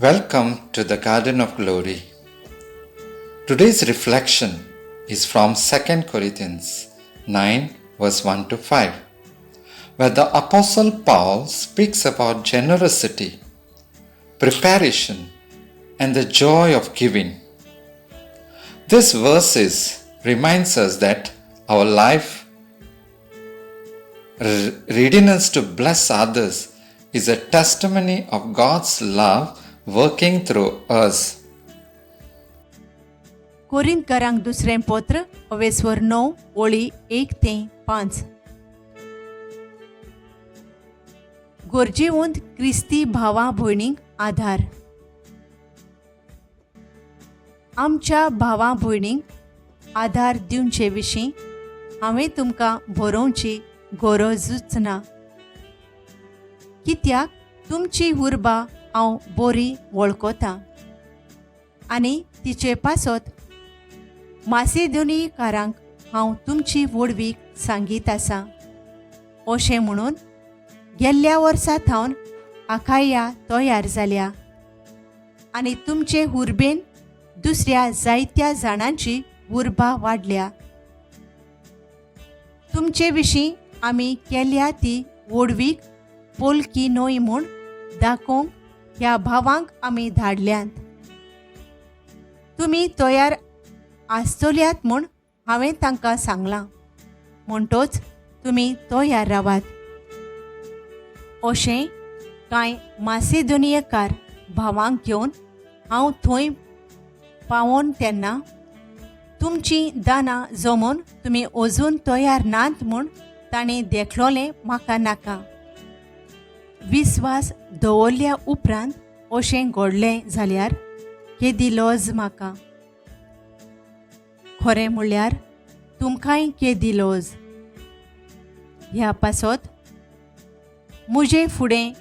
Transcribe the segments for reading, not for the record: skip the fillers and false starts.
Welcome to the Garden of Glory. Today's reflection is from 2 Corinthians 9, verse 1 to 5, where the Apostle Paul speaks about generosity, preparation, and the joy of giving. This verses reminds us that our life readiness to bless others is a testimony of God's love working through us. कोरिंतकारांक दुसरें पत्र अवेस्वर 9 ओळी 1 ते 5. गरजेवंत क्रिस्ती भावा भयणींक आधार. आमच्या भावा भयणींक आधार दिवचे विशीं हांवें तुमकां बरोवची गरजूच ना, कित्याक तुमची उर्बा हांव बरी वळखतां आनी तिचे पासत मासेदोनीकारांक हांव तुमची व्हडवीक सांगीत आसा. अशें म्हणून गेल्ल्या वर्सा थावन आखाया तयार जाल्या आनी तुमचे उर्बेन दुसऱ्या जायत्या जाणांची उर्बा वाडल्या. तुमचे विशीं आमी केल्या ती व्हडवीक पोलकी न्हय म्हूण दाखोवंक ह्या भावांक आमी धाडल्यांत. तुमी तयार आसतल्यात म्हूण हांवें तांकां सांगलां, म्हणटोच तुमी तयार रावात. अशें कांय मासेदोनियकार भावांक घेवन हांव थंय पावोन तेन्ना तुमचीं दानां जमोवन तुमी अजून तयार नात म्हूण तांणी देखलोलें म्हाका नाका. विस्वास दवरल्या उपरांत अशें घडलें जाल्यार केदी लज म्हाका. खरें म्हणल्यार तुमकांय केदी लज. ह्या पासत म्हजे फुडें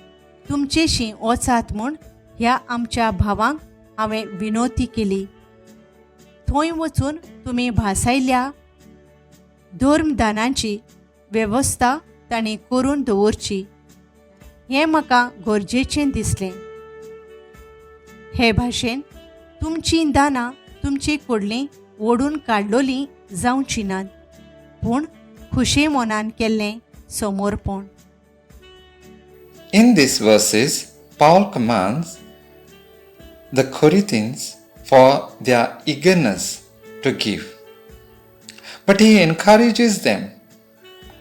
तुमचेशी वचात म्हूण ह्या आमच्या भावांक हांवें विनवती केली. थंय वचून तुमी भासायल्या धर्मदानांची वेवस्था तांणी करून दवरची हें म्हाका गरजेचें दिसलें. हे भाशेन तुमचीं दानां तुमचे कडलीं ओडून काडलोलीं जावचीं नात, पूण खुशे मनान केल्लें समर्पण. In these verses, Paul commands the Corinthians for their eagerness to give. But he encourages them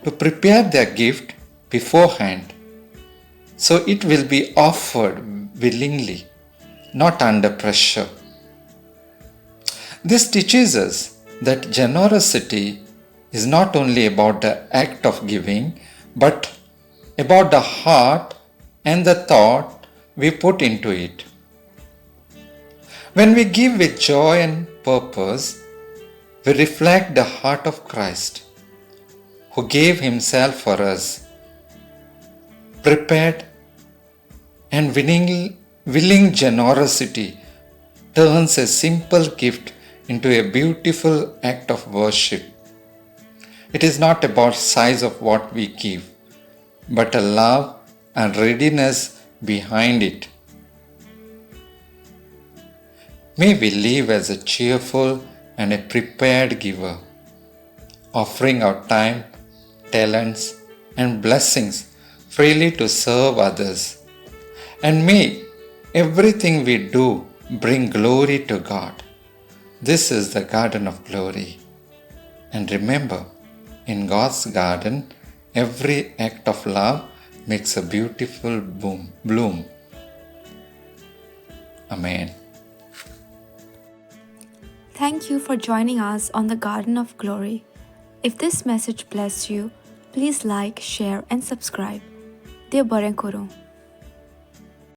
to prepare their gift beforehand, so it will be offered willingly, not under pressure. This teaches us that generosity is not only about the act of giving, but about the heart and the thought we put into it. When we give with joy and purpose, we reflect the heart of Christ, who gave himself for us. Prepared and willing generosity turns a simple gift into a beautiful act of worship. It is not about size of what we give, but a love and readiness behind it. May we live as a cheerful and a prepared giver, offering our time, talents, and blessings freely to serve others. And may everything we do bring glory to God. This is the Garden of Glory. And remember, in God's garden, every act of love makes a beautiful bloom. Amen. Thank you for joining us on the Garden of Glory. If this message blessed you, please like, share, and subscribe. देव बरें करूं.